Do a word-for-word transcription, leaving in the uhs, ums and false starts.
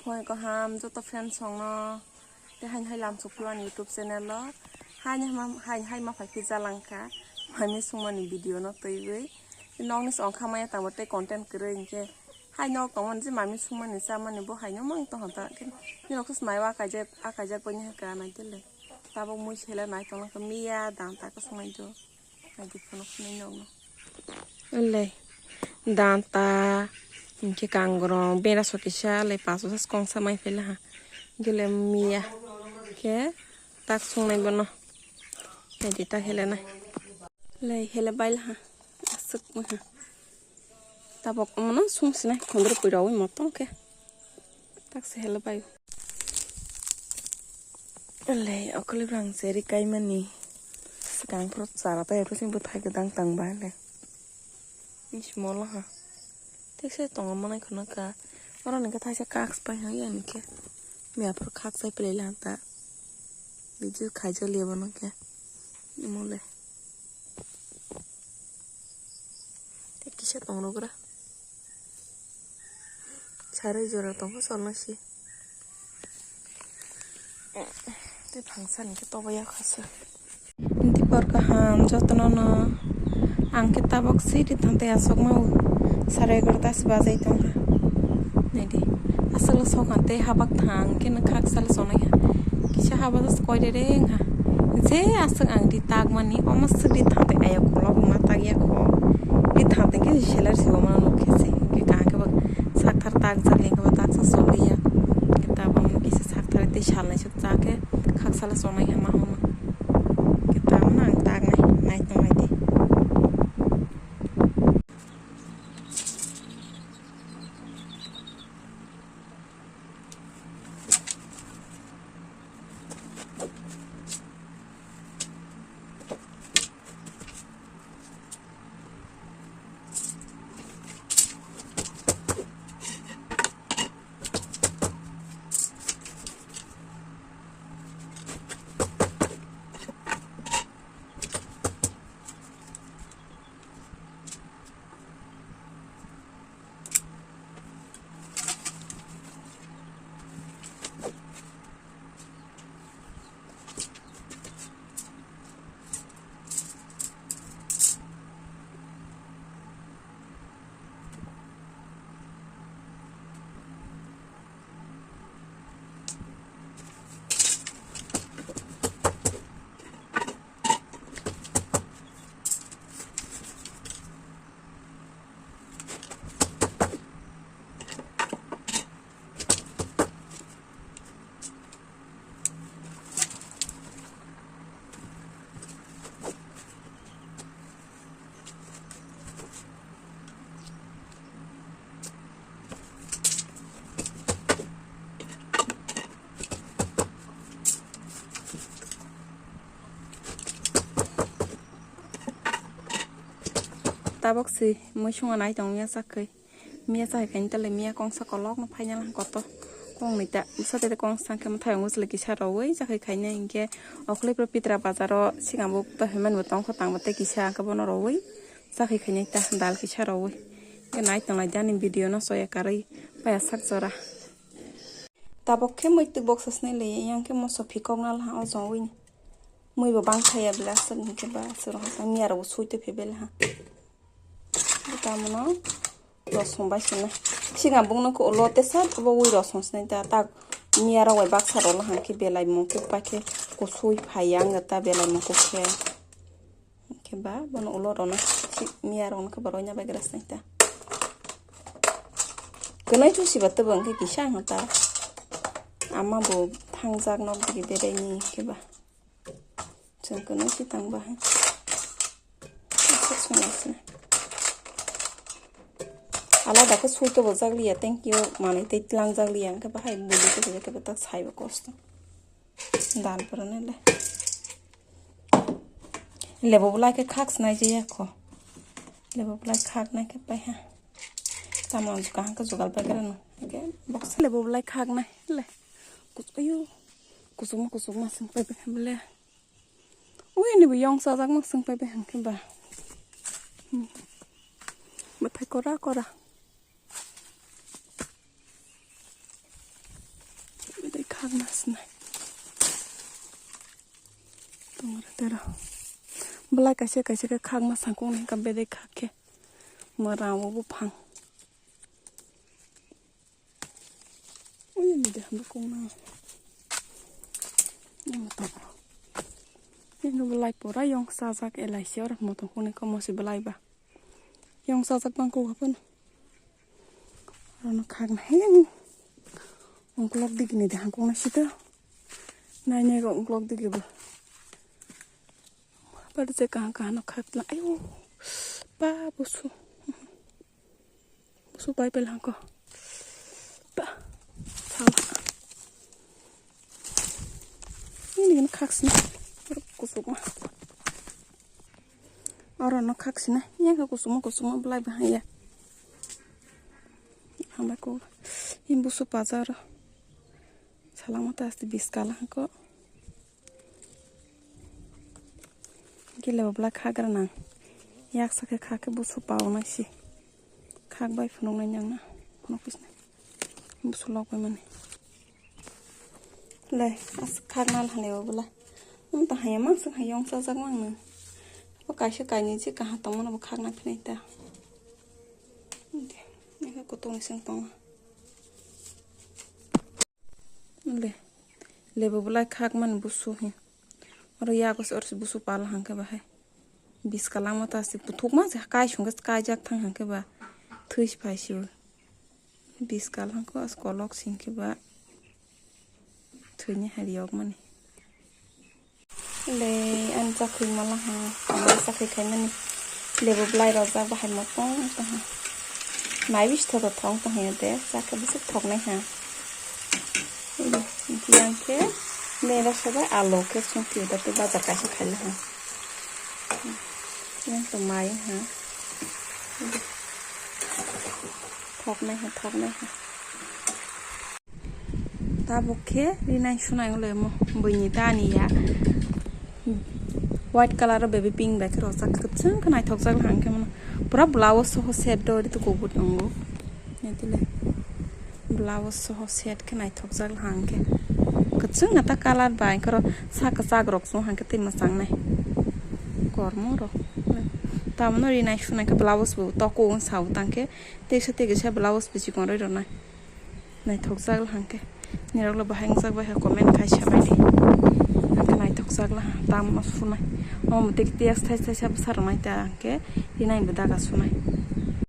Moi kaham joto friends songno. Te hain hai lam sukphi ani YouTube channel o. Hain hai ma, hain hai ma phai phi jalangkha. Mami sungmani video no twiwi. Nokni song khamaya tamo tei content kwrwi hinkhe. Hai nok tongmani je mami sungmani chamani bo haino mang tongkha ta. Nirok se naiwa akaijak, akaijak bai nihaka naitele. Tabuk mui sele nai tongkha miya dan ta kwswng nai do. Naidi phano phunui nokno. Ole danta hinkhe kangrong bera sokisa le paso sas kongsa mai phela ha. Gele miya khe tak sungnai bono. Naidi tak hele nai. Le hele baila ha. Aswk ma ha. Tabok omono sung sinai khondro pui rawi motong khe. Tak se hele bai. Lei okoli bang seri kai mani. Swkang phuru chara tai phuru sing bwthai gwdang tang ba le. Is molo ha. Tekse tongo manai khwna ka. Oro ni khe thaisa kak spai ha yani khe. Miya phuru khak sai pele la ta. Video khaijak liya bono khe. Mole. Tei kisa tong rwgra. Sarui jora tongo cholna si. Tei phangsa ni khe tobo ya khasa. Dipor kaham jotono no. Ang khe tabok siri thang tei aswk ma o. Sarai egarota se bajai tong ha. Naidi. Aswk sok ha tei habak thang khe no khak sal sonai ha. Kisa habak koi re re wng ha. Je aswk ang di tak mani omo swk di thang tei ayok kolok ma tak ya kho. Di thang tei khe seler se omo nuk khe se. Khe kaham khe bo sakthar tak jak le khe bo tak sa sok li ya. Khe tabok kisa sakthar tei salnai sok cha khe khak sal sonai ha ma hono. Khe tabok no ang tak nai nai tong nai di. Tabok si mui sunga nai tong ya sakhe. Miya chai khaini tale miya kongsa kolok no final koto. Kong ni ta bwsa tete kongsa khe mwthai wngo chwla kisa rowui chakhe khaina hinkhe okhwlwi pura pitra bazaro sigang bo ta hwnmani bo tongkho tangbo tei kisa khe bono rowui chakhe khaina ta dal kisa rowui. Hinkhe nai tonglai di ani video no soya karwi paya sak jora. Tabok khe mui twi box swnai le yang khe moso phikok na la o jowui ni. Mui bo bang thaya bela aswk hinkhe ba aswk rok miya rok bo sui twi phi bela ha. Tamo no rosong bai swnai. Sigang bung no khe ulo tesa bo ui rosong swnai ta tak miya rok bai baksa rok lahang khe belai mung kuk pai khe kusui phai ya wng ta belai mung kuk khe. Hinkhe ba bono ulo rona si miya rok no khe bo roina bai gra swnai ta. Kwnwi thusi ba tebo hinkhe kisa wng ta. Ama bo thangjak nok digi berai ni hinkhe ba. Chwng kwnwi si tang ba ha. Aswk swnglai sina. Alada khe sui to bo jak liya, thank you. Manwi tei tlang jak liya, hinkhe bahai buli to khe tak sai bo kosto. Dal pura ne le. Lebo bulai khe khak snai je ya kho. Lebo bulai khak nai khe pai ha. Tamo ang kaham khe jugal pai khe rwno. Hinkhe box lebo bulai khak nai le. Kus-, ayo. Kusukma kusukma swng pai pai bele. Ui, ni bo yong sajak ma swng pai bai hang khe ba. Hmm. Bwthai kora kora. Khakma sinai. Tongra tero. Belai kaisa kaisa khe khakma sangkung nai ka bedai khak khe. Mwrang bo buphang. Ui, ni de hambo kung na. Ni mo to. Ni no belai pura yong sajak elai si or mo to kung ni komo si belai ba. Yong sajak bang kung hapan. Oro no khak na he. Ungklok digi ni de hang kung na si to. Nai nai go ungklok digi bo. Bar je kaha kaha no khak na. Ayo. Ba busu. Busu pai pel hangko. Ba. Sala. Ini kan khak sini. Kusuk ma. Oro no khak sini. Yang ka kusuk ma kusuk ma belai bahaya. Hambai ko. Ini busu pajar. Salama ta asti biskala hangko. Gila belai khagra nang. Yaksa khe khak khe busu pao nai si. Khak bai phunuk nai nang na. Phunuk pis nai. Busu lok bai mani. Le, as khak nal hane bo belai. Nung ta haya mang sung hayong sajak mang nang. Bo kaisa kaini je kaha tongmano bo khak nai phinai ta. Inde, nang khe kutung ni seng tongo. Le, lebo belai khak mani busu hin. Oro yago se oro se busu pala hangke bahai. Biska langma ta se puthuk ma se kai sung ke kai jak thang hangke ba. Thui se phai si o. Biska langko as kolok sing ke ba. Thui ni hari yok mani. Le, ani chakri mala ha, tama chakri khai mani. Lebo belai rojak bahai motong tong ha. Mai bis thoto thong tong ha de, chakri bisik thok nai ha. Le, yang khe, le rasa ba alo khe sung phi da te bajar kaisa khai le ha. Yang to mai ha. Thok nai ha, thok nai ha. Tabuk khe rinai sunai wng laimo buini ta ani ya. White color o baby pink bai khe rojak kwchwng khe naithokjak hang khe mano. Pura blouse soho set do ri tukugo tongo. Naitile blouse soho set khe naithokjak hang khe. Kwchwng na ta color bai khe ro sa kwchak rok chwng hang khe tei mwchang nai. Kormo rok. Tamno rinai sunai khe blouse bo toko wng sao tang khe tei sa tei kisa blouse bo chikon roi rw nai. Naithokjak hang khe. Nirok le bahai wngjak bai kha comment khai sa bai di. Ang khe naithokjak la tam ma sunai. Omo tei tei thai thai sa bwsa rwnai ta ang khe rinai bo daga sunai.